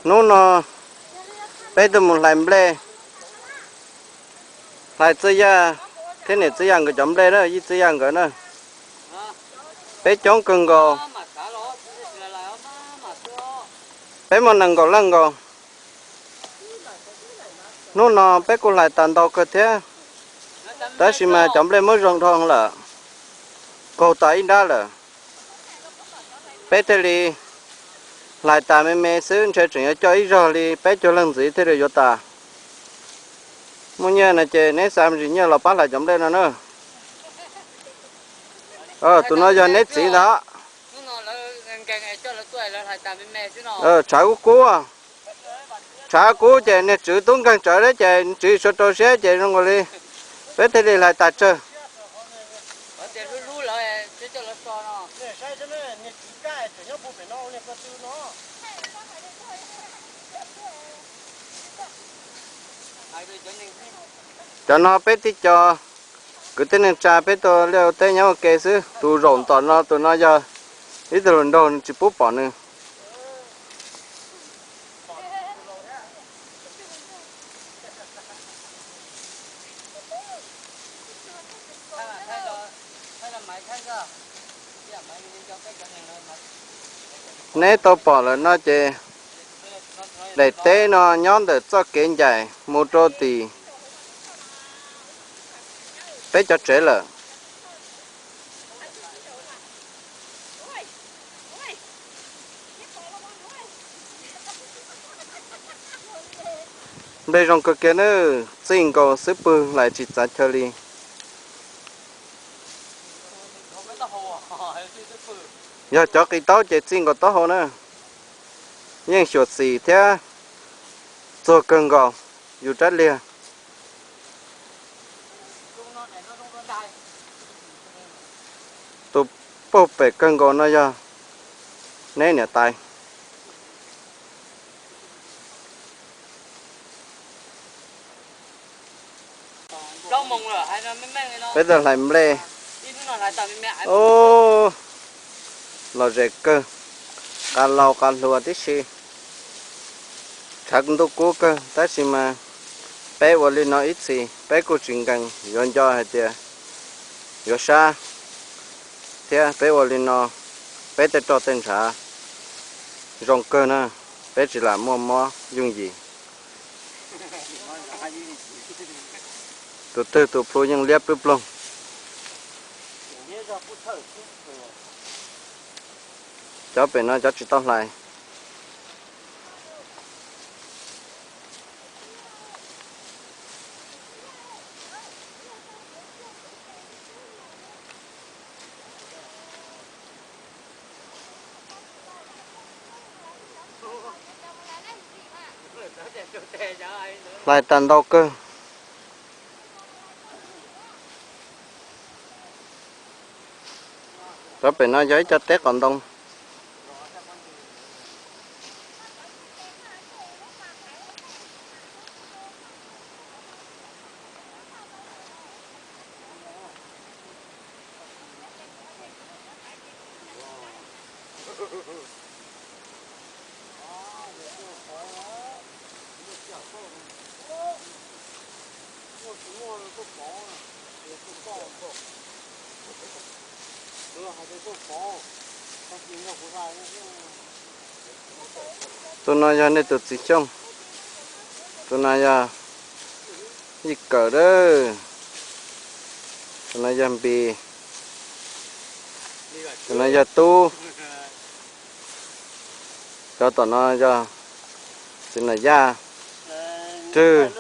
Hnub no peb tuaj mus hlais nplej, hlais Txwj Yaj thiab niam Txwj Yaj nkawd cov nplej na, Yij Txwj Yaj nkawd na. Peb coob kawg nkaus, peb muaj nees nkaum leej nkaus. Hnub no peb kuj hlais tas ntau kawg thiab, tab sis mas cov nplej muab zoo dhau lawm, qaug tas ib nrab lawm. Peb thiaj li hlais tas me me xwb, ntshe tseem yuav coj ib zaug li peb caug leej ntxiv thiaj li yuav tas. Muaj nyiaj no ces neb xa me ntsis nyiaj los pab hlais cov nplej no na. Tus no yog neb txiv ntag. Tshav kub kub, tshav kub ces niag tswv tub nkeeg tsawv thiab ces tswv tsis rau siab ces zoo nkaus li peb thiaj li hlais tas tsawg. Cov no peb tib co kwv tij neej tsa peb tuaj liaj ua teb nyob ua ke xwb. Tus zaum tom no, tus no yog ib tug hluas nraug, tsis pub pom nws. Neb tau pom lawm no ces daim teb no nyob ntawm txoj kev ncaim mus rau tim peb cov tsev lawm. Nplej zoo kawg kiag na, txij nkaus xub pwg hlais tsis txav chaw li. Yog cov qis taub ces txij nkaus taub hau na. Yeej xyuam xim thiab txuag kawg nkaus yus rab liag. Tus pauj pem kawg nkaus no yog neb niam tais. Peb tau hlais nplej. Ub, lom zem kawg, qas laus qas hluas tib si. Tshav ntuj kub kawg tab sis mas peb ua li no ib txhis peb kuj tsis nkees, yuav nco hais tias yuav sab thiab. Peb ua li no, peb tej roj tej ntshav zoo kawg na, peb tsis lam muaj mob yooj yim. Tus twg tus plhu yeej liab pwb ploog. Cov pem no cov tsis tau hlais. Hlais tag ntau kawg. Cov pem no yog ib co teb qos ntoo. Tus no yog nej tus txiv Xyooj, tus no yog Yij Kawm, tus no yog Npis, tus no yog Tub, cov tom no yog txiv Nas Yaj, Rwg,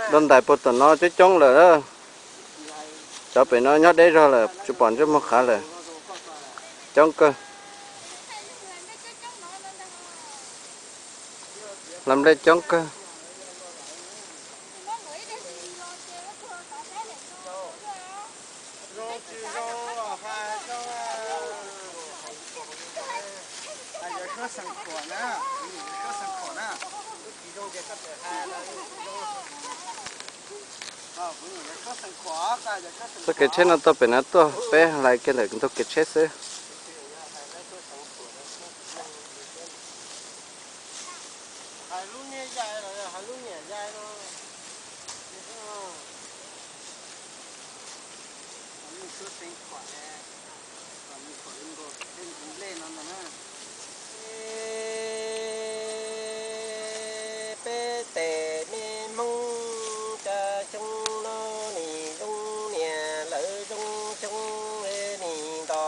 Nruab Ntais puag tom no coob coob lawm. Cov pem no nyob deb zog lawm tsis pom ntsej muag qhav lawm. Coob kawg. Hlais nplej coob kawg. Txoj kev tsheb no tuaj pem no tuaj, peb hlais kiag ntawm ntug kev tsheb xwb. Peb tes me Hmoob cov xyoo no nim zoo niam lawv zoo xyoo nim nto.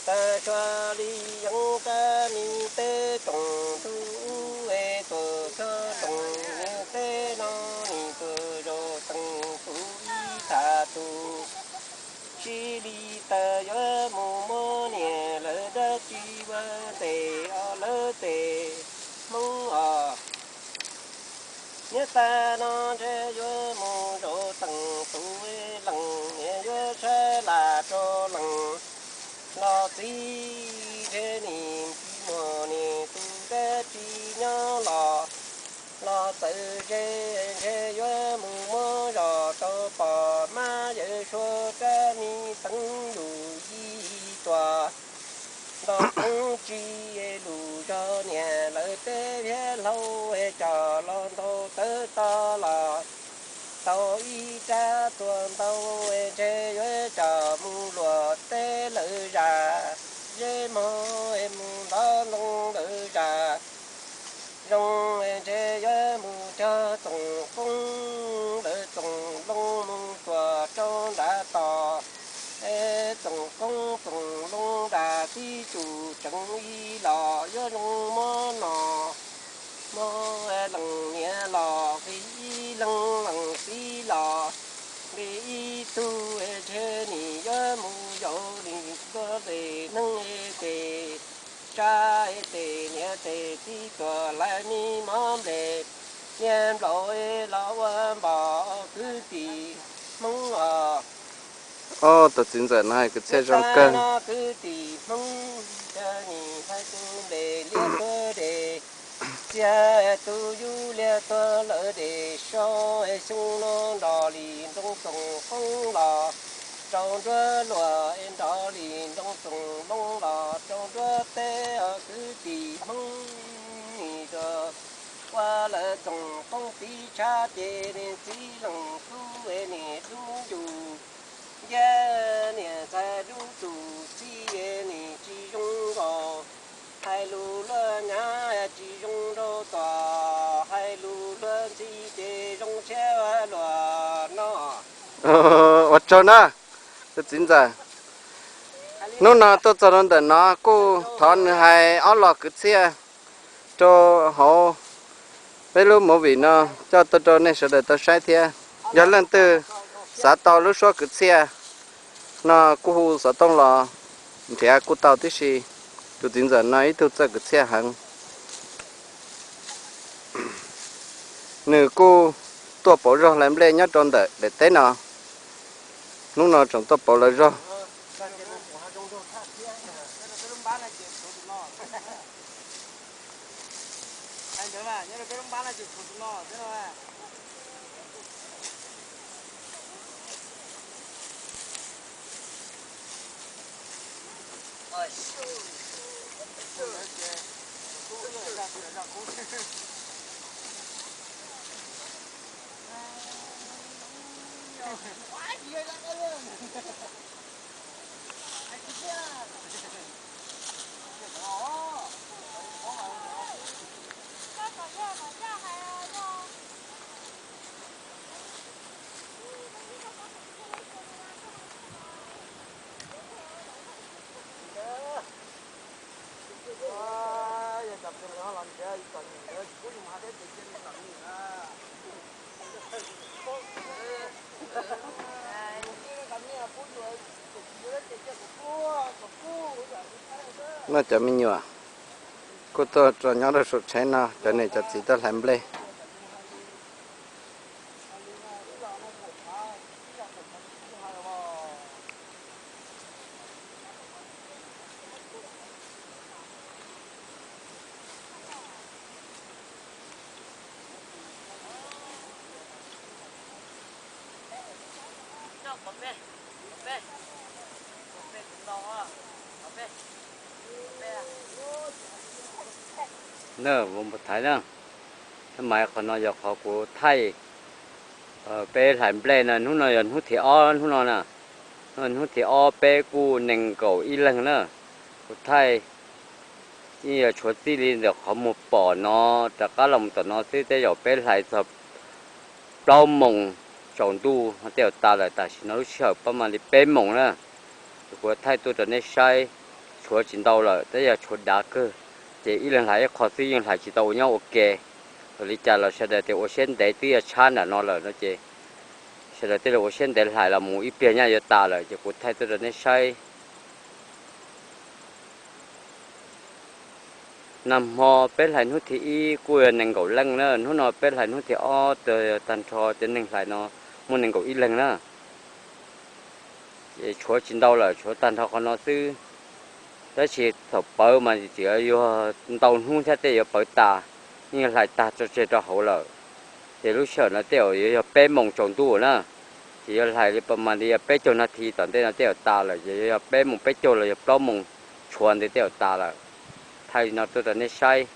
Tag suav li yeeb rab me teb tsoom ntuj ub es tuam txhua tsoom niam teb no nim tuam zaus teem tus ib tham tus. Sib li tas yuav mus muab niam lawv dab tsi ua tes os lawv tes Hmoob os. Niam tas no ntshe yuav mus zaum teem tus lees niam yuav sab las rau lees los txiv ntshe nim tsis muaj niam tus dab tsi nyob los los txawm ze ntshe yuav mus muab zos rau pom mab yawm suav rab me teev lus yij tuas nto teev tsis lus zog niam lawv teb thiab hlau coj los ntau tawv to los tau ib rab tuag ntau ntshe yuav coj mus luam teb lawv zas zeb mog mus ntov ntoo lawv zas. Zoo ntshe yuav mus cog tsoom koob lawv tsoom loo mus tuam rau nram tos. Tsoom koob tsoom loo nram tib tsuj tseev ib los yuav zoo muab no muab lees niam los nqi ib leeg lees txiv los nqi ib tug ntshe nim yuav mus yaum nim tuag tes neeg tes tsab tes niam tes txiv tuag lawm me mob nplej niam nplaum los ua npom kwv tij Hmoob os. Tus txiv ntxawm no hais kwv txhiaj zoo kawg. No kwv tij Hmoob, nim hais tus nplej liab tuag de, txia tus yub liab tuag lawm de, so xyoo no nrog li nroo tsoom koob los rau nruab luam, nrog li nroo tsoom loo los rau nruab teb os kwv tij Hmoob. Nim rau ua lawv tsoom koob txiv tshab ces niam txiv lees tub niam dub yus, ncaj niam ntxhais dub tus txiv nim tsis zoo nkaus, hais lus luag nyav tsis zoo rau tom, hais lus luag ntxhi ces zoo siab luag no. Ua tsaug na tus txiv ntxawm. Hnub no tuaj txog rau ntawm no kuj thov nws hais ob lo kwv txhiaj rau hauv peb lub movie no coj tuaj rau nej sawv daws tau saib thiab. Yog leej twg xav tau lub suab kwv txhiaj no kuj hu xov tooj los nrhiav kuj tau tib si. Tus txiv ntxawm no ib tug txawj kwv txhiaj heev. Nws kuj tuaj pauv zog hlais nplej nyob rau ntawm daim teb no. Hnub no tseem tuaj pauv lawv zog. No cov me nyuam kuj tuaj tso nyob rau saum tsheb no, cov niam cov txiv tuaj hlais nplej. Thaiv na, mas qhov no yog qhov kuv thaij peb hlais nplej na, hnub no yog hnub thib ob hnub no na. Hnub thib ob peb kuj nees nkaum ib leeg na. Kuv thaij yeej yog tshuav txij li ntawm qhov muag pom no rov qab los mus tom no xwb, tej zaum peb hlais txog plaub moos tsaus ntuj no tej zaum tas lawm. Tam sim no lub sij hawm pab mam li peb moos na. Ces kuv thaij tuaj rau nej saib, tshuav tsis ntau lawm, tej yog tshuav dav kawg. Ces ib leeg hlais ib qho xwb yeej hlais tsis tau ua nyob ua ke. Ua li cas los sawv daws tias ua siab ntev twb yog tshab nram no lawm no ces sawv daws tej lus ua siab ntev hlais los mus ib pliag nyaj yuav tas lawm ces kuv thaij tuaj rau nej saib. Nag hmo peb hlais hnub thib ib kuj yog nees nkaum leej na, hnub no peb hlais hnub thib ob tag nrho cov neeg hlais no muaj nees nkaum ib leeg na. Ces tshuav tsis ntau lawm, tshuav tag nrho qhov no xwb. Tab sis thaum pawv mas tseem yuav ntau hnub thiab tej yuav pawv tas, yeej hlais tag tso tseg rau hauv lawm. Ces lub sij hawm no tej zaum yuav yog peb moos tsaus ntuj na, ces yuav hlais li pab mam li peb caug nas this tom ntej no tej zaum tas lawm, ces yuav yog peb moos peb caug los yog plaub moos tshuav ntawd tej zaum tas lawm. Thaij li no tuaj rau nej saib.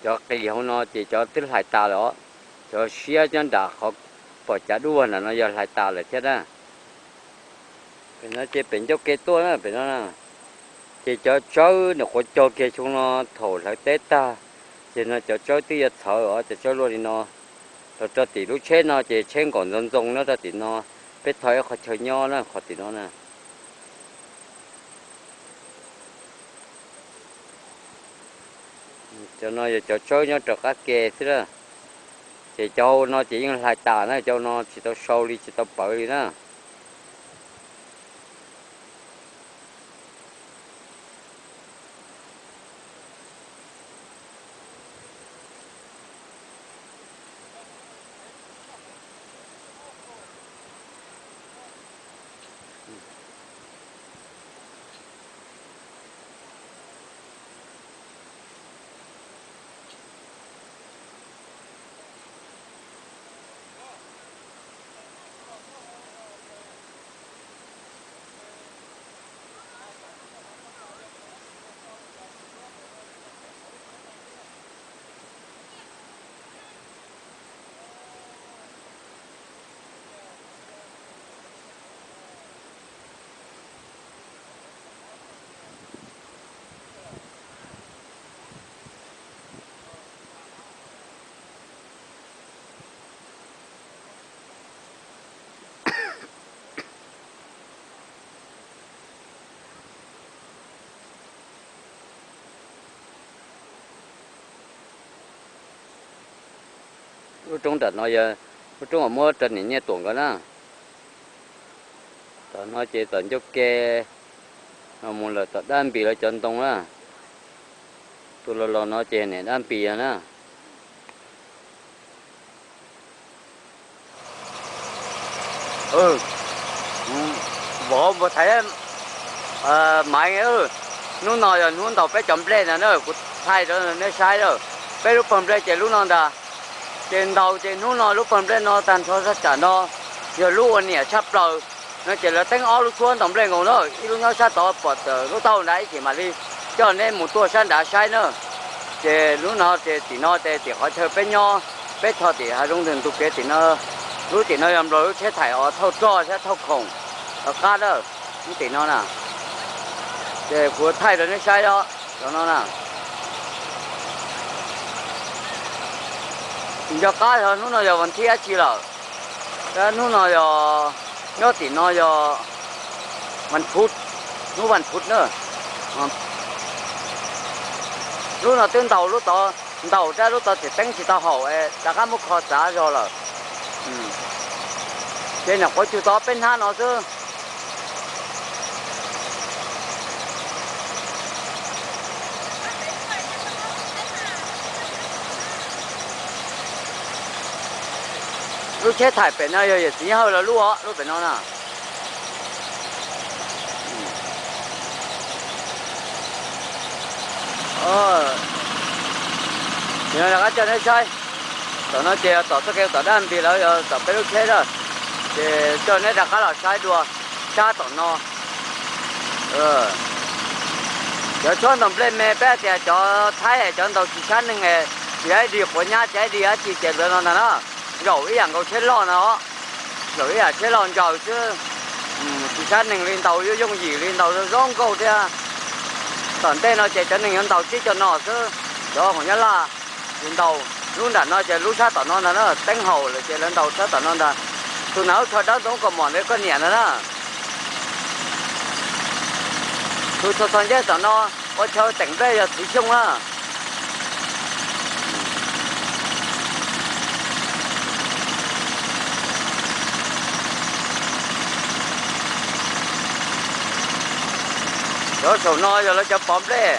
Cov qis hauv no ces cov twb hlais tas lawm os. Cov siab nyob nram qhov pom cav duaj nram no yog hlais tas lawm thiab na. Pem no ces pem ncauj ke tuaj na pem no na. Ces cov tsawb nyuam qhuav cog kiag xyoo no thaum hlawv teb tag, ces no cov tsawb twb yuav txhawv os, cov tsawb luaj li no. Los rau tim lub tsheb no ces tsheb nkaum ntxoov ntxoo nyob rau tim no, peb tho ib qho chaw nyob na qhov tim no na. Cov no yog cov tsawb nyob rau qab ke xwb na. Ces cov hauv no ces yeej hlais tas na, cov hauv no tsis tau sau li tsis tau pawv li na. Lub roob nram no yog lub roob uas muab rau niam Nyiaj Tuam nkawd na. Tom no ces tom ncauj ke no mus lawm tom Dab Npis lawv cov ntoo na. Tus los los no ces niam Dab Npis na. Vauv npua thaiv Maiv, hnub no yog hnub ntaus peb cov nplej ntag na, kuv thaij rau nej saib na. Peb lub pawg nplej ces lub no ntag. Ces ntaus ces hnub no lub pawg nplej no tag nrho sab tsam no yog lub ua niam tshaj plaws no ces lawv teeb ob lub tshuab ntaus nplej nkaus na, ib lub nyob sab tod pom tawm lub taub hau nrad ib chim mam li coj nej mus tuaj sab nrad saib na. Ces lub no ces tim no ces tim qhov chaw peb nyob, peb tho tim hav zoov ntug ntug kev tim no. Lub tim no yog nplog lub tsheb thaim os thauj roj thiab thauj khoom rov qab na. Lub tim no na, ces kuv thaij rau nej saib os, cov no na. Tsis nco qab hnub no yog vas thib dab tsi lawm. Hnub no yog, nyob tim no yog vas phuv, hnub vas phuv na. Lub no twb ntaus lub tod, ntaus rab lub tod tseem teeb tsis tau haum es rov qab muab kho txav zog lawm. Ces nyuam qhuav cug tau peb hnab no xwb. Lub tsheb thaim pem no yog yawm txiv Hawj lawv lub os, lub pem no na. Rov qab coj neb saib, tom no ces tom txoj kev tom Dab Npis lawv yog tom peb lub tsheb na. Ces coj neb rov qab los saib dua sab tom no. Cov tshuab ntaus nplej me peb tias cov Thaib cov ntaus tsis sab neeg, tsis ib dig quav nyab tsis ib dig dab tsi ces lawv no ntag na. Zaum ib yam nkaus tsheb loj no, zaum ib yam tsheb loj ntsaws xwb, tsis sab neeg li, ntaus yuav yooj yim li, ntaus zoo nkauj thiab. Tom ntej no ces cov neeg yuav ntaus tib co no xwb, cov Hmoob Nyab Laj tsis ntaus. Lub nram no ces lub sab tom no ntag na, teeb haum lawm ces lawv ntaus sab tom no ntag. Tus na lub tsho dawb ntawd koj mom ntawd koj niam ntag na. Tus txog txog nceb tom no ua chaw teem nplej yog Txiv Xyooj na. Cov saum no yog lawv cov pov nplej,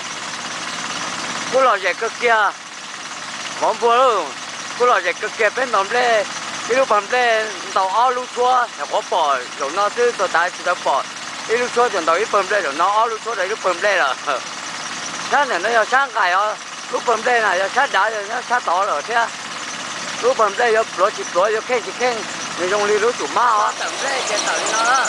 kuj lom zem kawg kiag. Vov npua lauj, kuj lom zem kawg kiag peb ntaus nplej. Ib lub pawg nplej ntaus ob lub tshuab, nyuam qhuav pom zaum no xwb, txog tav tsis tau pom. Ib lub tshuab tsuas ntaus ib pawg nplej, zaum no ob lub tshuab rau ib lub pawg nplej lawm. Sab ntawm no yog sab nqaim os, lub pawg nplej na yog sab dav, yog nyob sab tod lawm thiab. Lub pawg nplej yuav pluav tsis pluav, yuav kheej tsis kheej, nws zoo li lub tsum mab os. Tawm nplej ces tawm li no na.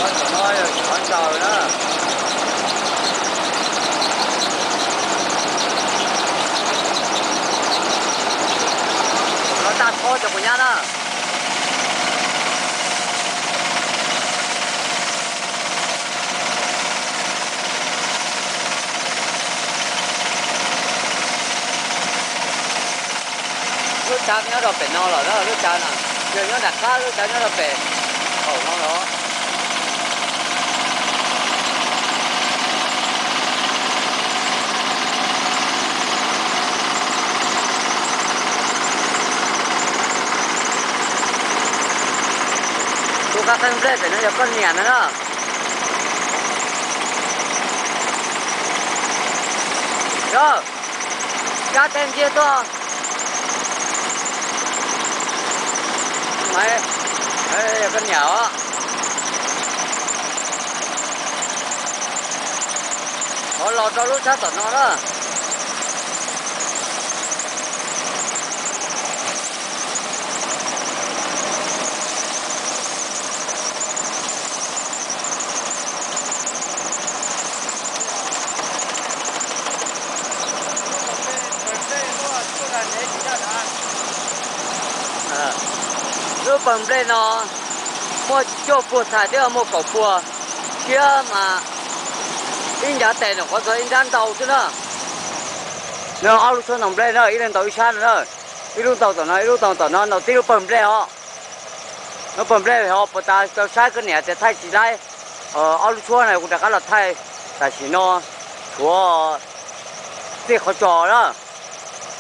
Qhov no yog qhov ntaus na. No taj thob cov quav nyab na. Lub tsav nyob rau pem no lawm na, lub tsav na, yog nyob nram qab, lub tsav nyob rau pem qaum no los. Tus qab qeej nplej pem no yog koj niam ntag na. Yog, cab tej nciab tuaj. Yog koj niam os. Thov los rau lub tshab tom no na. Lub pawg nplej no muaj cuaj puag txhais thiab muaj kaum puag thiab mas ib ncav tes nyuam qhuav txog ib nrab ntau xwb na. No ob lub tshuab ntaus nplej na, ib leeg ntaus ib sab no na. Ib lub ntaus tom no, ib lub ntaus tom no, ntaus tib lub pawg nplej os. Lub pawg nplej ho puas tas tau saib koj niam tias thaij tsis laib. Ob lub tshuab na kuv rov qab los thaij. Tam sim no tshuav txij qhov tsos na.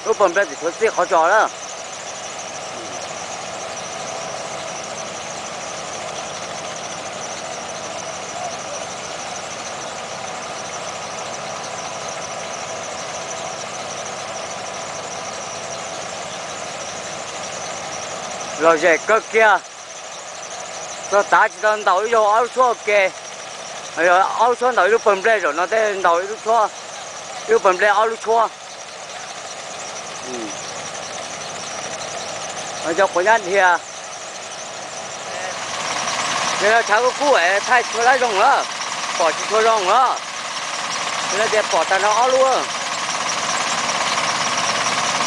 Lub pawg nplej tseem tshuav txij qhov tsos na. Lom zem kawg kiag. Txog tav tsis tau ntaus ib zaug ob lub tshuab ua ke. Ob lub tshuab ntaus ib lub pawg nplej, zaum no tej ntaus ib lub tshuab, ib lub pawg nplej ob lub tshuab. Cov quav nyab dhia. Yog tshav kub kub es thaij tsis tshua zoo lawm, pom tsis tshua zoo lawm. Yog tias pom tag nrho ob lub.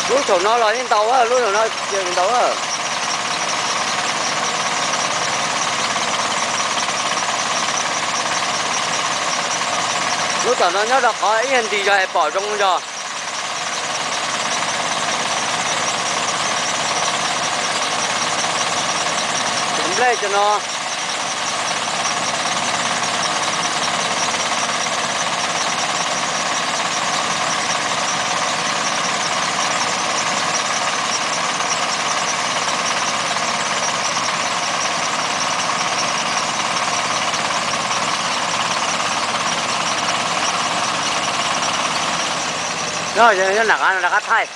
Lub saum no los yeej ntau, lub saum no ces ntau. Lub tom no nyob rau qhov ib yam nti zog es pom zoo zog. Nplej cov no. Nram qab, nram qab thaij,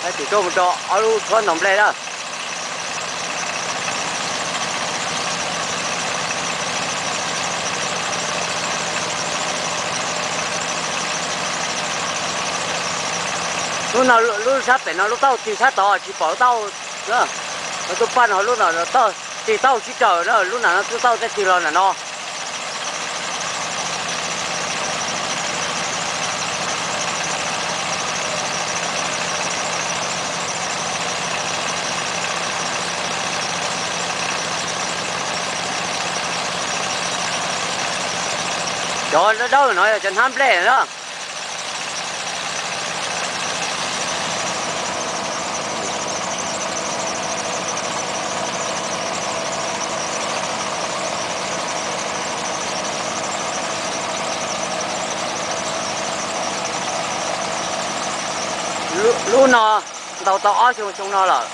thaij tim tuaj mus rau ob lub tshuab ntaus nplej na. Lub no, lub sab pem no lub tauj tig sab tod tsis pom lub tauj. Lawv tuaj paj no lub no tig tauj sib raws na, lub nram no lub tauj thiaj tig los nram no. Cov dawb dawb no yog cov hnab nplej na. Lub no ntaus tau ob xyoo xyoo no lawm,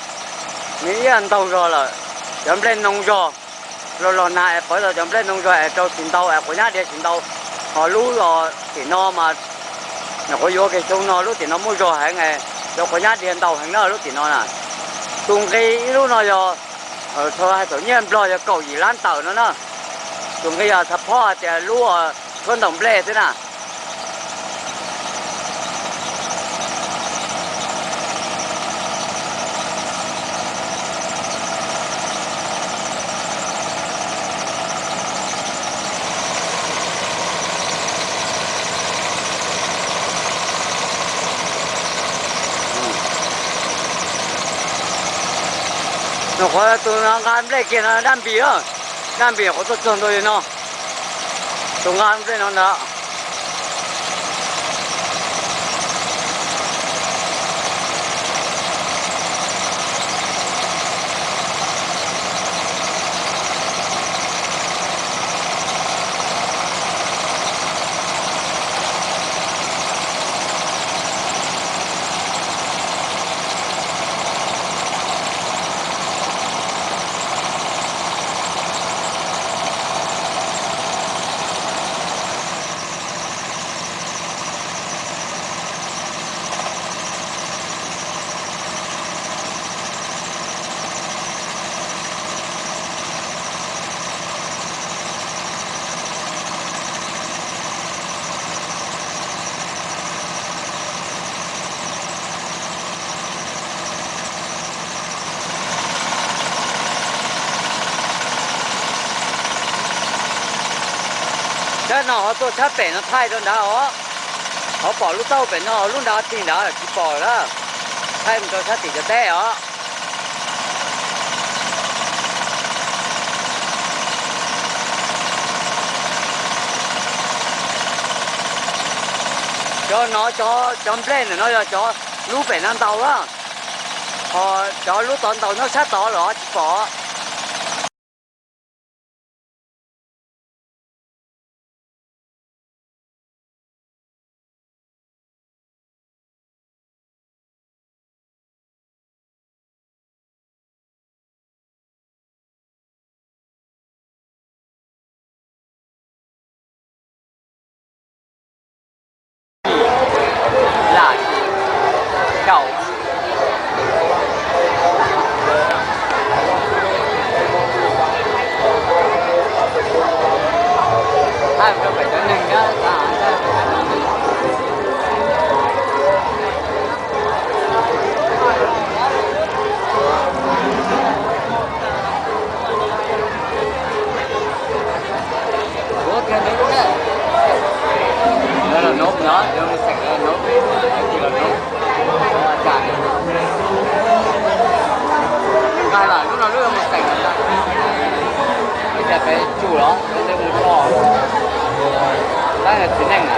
nws yeej ntaug zog lawm. Cov nplej noo zog, los los nag es pov tau cov nplej noo zog es rau tsis ntau es quav nyab dhia tsis ntau. Ho lub tim no mas nyuam qhuav yuav kiag xyoo no, lub tim no muaj zog heev es rau quav nyab dhia ntau heev na lub tim no na. Tus nqi ib lub no yog, hais thaum nyiaj Nplog yog kaum yim lab tawm no na. Tus nqi yog xav phob hais tias lub tshuab ntaus nplej xwb na. Nyuam qhuav tus no nqa nplej kiag no dab npis, dab npis nyuam qhuav tuaj txog ntua li no. Tus nqa nplej no ntag. Sab no ho tuaj sab pem no thaij rau nrad os. Ho pom lub tauj pem no, lub nrad tig nrad tsis pom lawm. Thaij mus rau sab tim cov teb os. Cov no, cov nplej ntawm no yog cov lub pem no ntaus na. Ho cov lub tod ntaus nyob sab tod los tsis pom. Nqaij lawm, lub no lub yuav mus teem lawm. Ua cas peb tsum los peb mus txog, tab yog txiv neej na.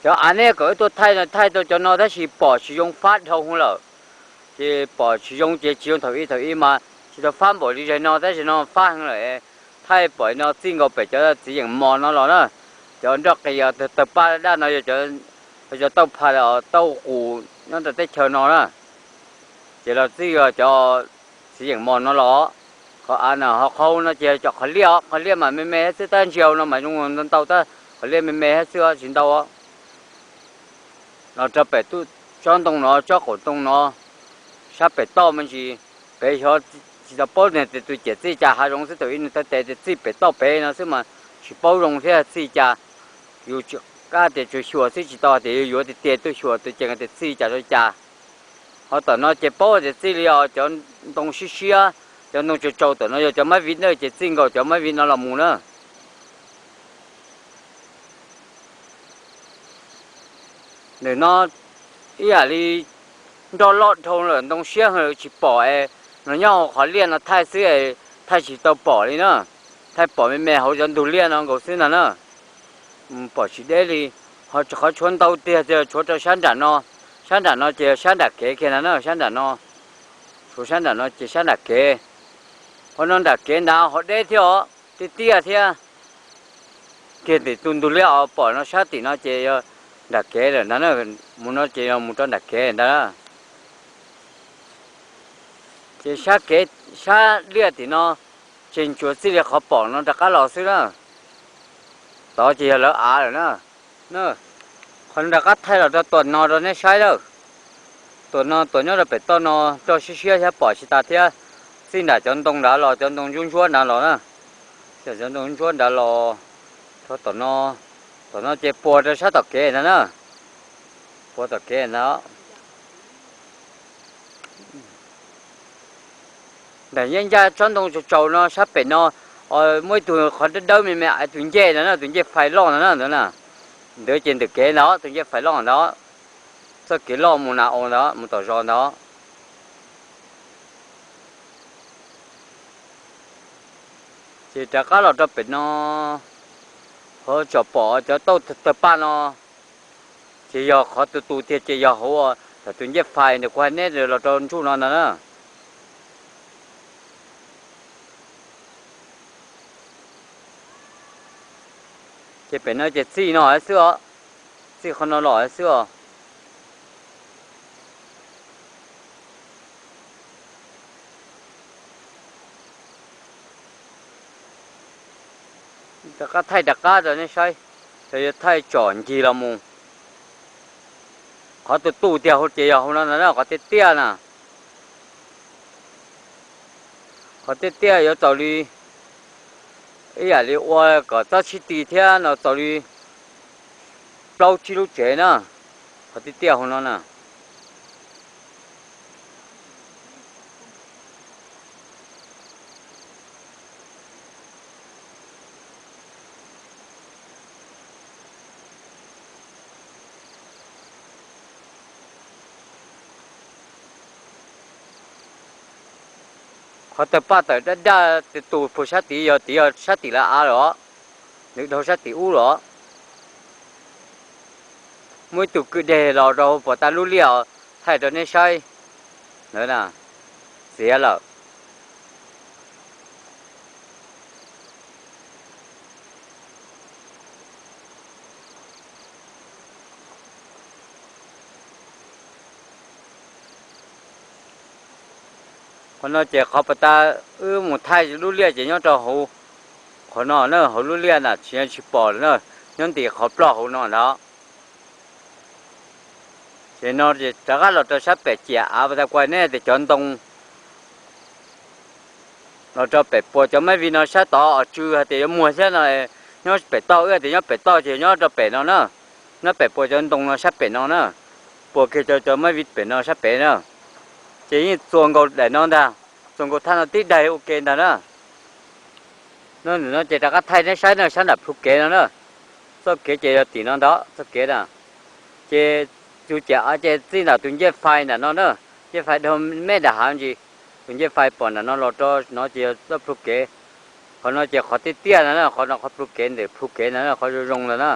Cov av nej kom wb tuaj thaij no thaij tau cov no tab sis pom tsis zoo fab dhau lawm. Ces pom tsis zoo ces tsis zoo thaum ub, thaum ub mas tsis tau fab npaum li zaum no, tab sis zaum no fab heev lawm. Thaij pom no txij nkaus pem cov txiv yeem mos no los na, cov nroj qis tawg paj daj no yog cov tauj pha tauj qus nyob rau teb chaws no na. Ces los txij cov txiv yeem mos no los, qhov av na ho qhov no ces cov qhov liaj os, qhov liaj mas me me thiab xwb, tab ntsia no mas zoo ntau tab, qhov liaj me me thiab xwb tsis ntau. Los rau pem tsob ntoo no, tsob qaum ntoo no, sab pem toj me ntsis, pem xyov tsis tau paub tias tus ciam txij cas hav zoov xwb, thaum ub nws tau tes tias txij pem toj pem no xwb mas tsis paub zoo thiab txij cas. Yus tsis, kab tias tsuas xyuas xwb tsis tau tias yuav yuav tiag tiag tuaj xyuas tus ceem tias txij cas rau cas. Ho tom no ces paub tias txij li os cov ntoo siab siab, cov ntoo tsaus tsaus tom no yog cov mab viv na, ces txij nkaus cov mab viv no los mus na. Ntawm no ib yam li nroj loj dhau lawm, ntoo siab heev lawm tsis pom es, no nyob hauv qhov liaj no thaij xwb es thaij tsis tau pom li na. Thaij pom me me hauv cov ntug liaj no nkaus xwb ntag na. Pom tsis deb li. Ho qhov tshuav ntau tiag ces tshuav rau sab nram no, sab nram no ces sab nram kev kiag ntag na, sab nram no, tshuav sab nram no ces sab nram kev. Qhov no nram kev ntag ho deb thiab os, tiaj tiaj thiab. Kiag tim tus ntug liaj os, pom no sab tim no ces yog nram kev lawm ntag na, mus no ces yog mus rau nram kev ntag. Ces sab kev, sab liaj tim no, ces tsuas txij li qhov pom no rov qab los xwb na. Tod ces yog lawv av lawm na. Qhov no rov qab thaij los rau tuam no rau neb saib lawm. Tuam no tuam nyob rau pem toj no, roj siab siab thiab pom tsis tas thiab. Txij nram cov ntoo nrad los, cov ntoo ntsuab ntsuab nrad los na. Cov ntoo ntsuab nrad los rau tom no, tom no ces puas rau sab tom kev ntag na. Puas tom kev ntag. Nram yeej ncaj tsob ntoo tsaus tsaus no sab pem no, muaj ib tug qhov dawb dawb me me, tus ncej ntawd na, tus ncej fais loj ntawd na, ntawd na. Ntawd ces ntawm kev ntag, tus ncej fais loj ntawd. Txoj kev loj mus na, ua ntawd mus tom zos ntawd. Ces rov qab los rau pem no, qhov tsom pom cov tauj tawg paj no, ces yog qhov tus tus tiag ces yog hauv, thaum tus ncej fais ntawd kuv hais neb los rau ntsuj no ntag na. Ces pem no ces txij no xwb os, txij qhov no los xwb os. Rov qab thaij rov qab rau nej saib, ces yuav thaij tsom ncig los mus. Qhov tus tus tiag hauv ces yog hauv no ntag na, qhov tiaj tiaj na. Qhov tiaj tiaj yuav txaus li, ib yam li ua kom txob sib ti thiab no txaus li plaub tsib lub tsev na. Qhov tiaj tiaj hauv no na. Qhov tawg paj tawm daj daj tus tus puag sab tid yog tid, yog sab tim lawv av los, nws dhau sab tim ub los. Muaj ib tug kwj deg los rau puag ta lub liaj os, thaij rau neb saib. Ntawd na, txiav lawm. Qhov no ces qhov puag ta wb mus thaij lub liaj ces nyob rau hauv qhov no na, hauv lub liaj na, tsis, tsis pom lawm na, nyob ntim qhov ploj hauv no ntag. Ces no ces rov qab los rau sab pem ciam av puag ta kuaj neb tias cov ntoo los rau pem puas cov mab viv no sab tod os, tsw hais tias yuav muag thiab no, nyob pem toj, wb tias nyob pem toj ces nyob rau pem no na. Nyob pem puas cov ntoo no sab pem no na, puas kiag cov, cov mab viv pem no sab pem na. Ces yeej txuas nkaus daim no ntag, txuas nkaus thaj no tib daim ua ke ntag na. No ces rov qab thaij neb saib na, sab nram plhu kev no na. Txoj kev ces yog tim no ntag, txoj kev na. Ces tus ciam av ces txij nram tus ncej fais nram no na, ncej fais dhau me nram hav ntsis, tus ncej fais pom nram no los rau no ces yog txoj plhu kev. Qhov no ces qhov tiaj tiaj ntag na, qhov no qhov plhu kev ntawm plhu kev ntag na, qhov zoo zoo ntag na.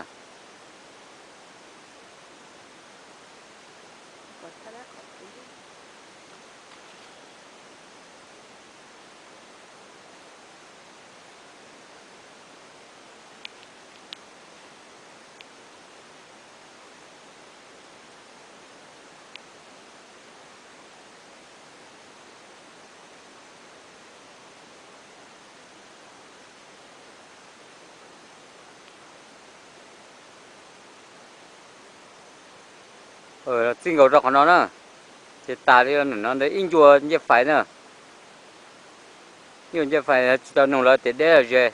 Txij nkaus rau qhov no na, ces tas li no ntawd ib ncua ncej fais na. Ib ncua ncej fais tsis tau nug lawv tias deb los ze.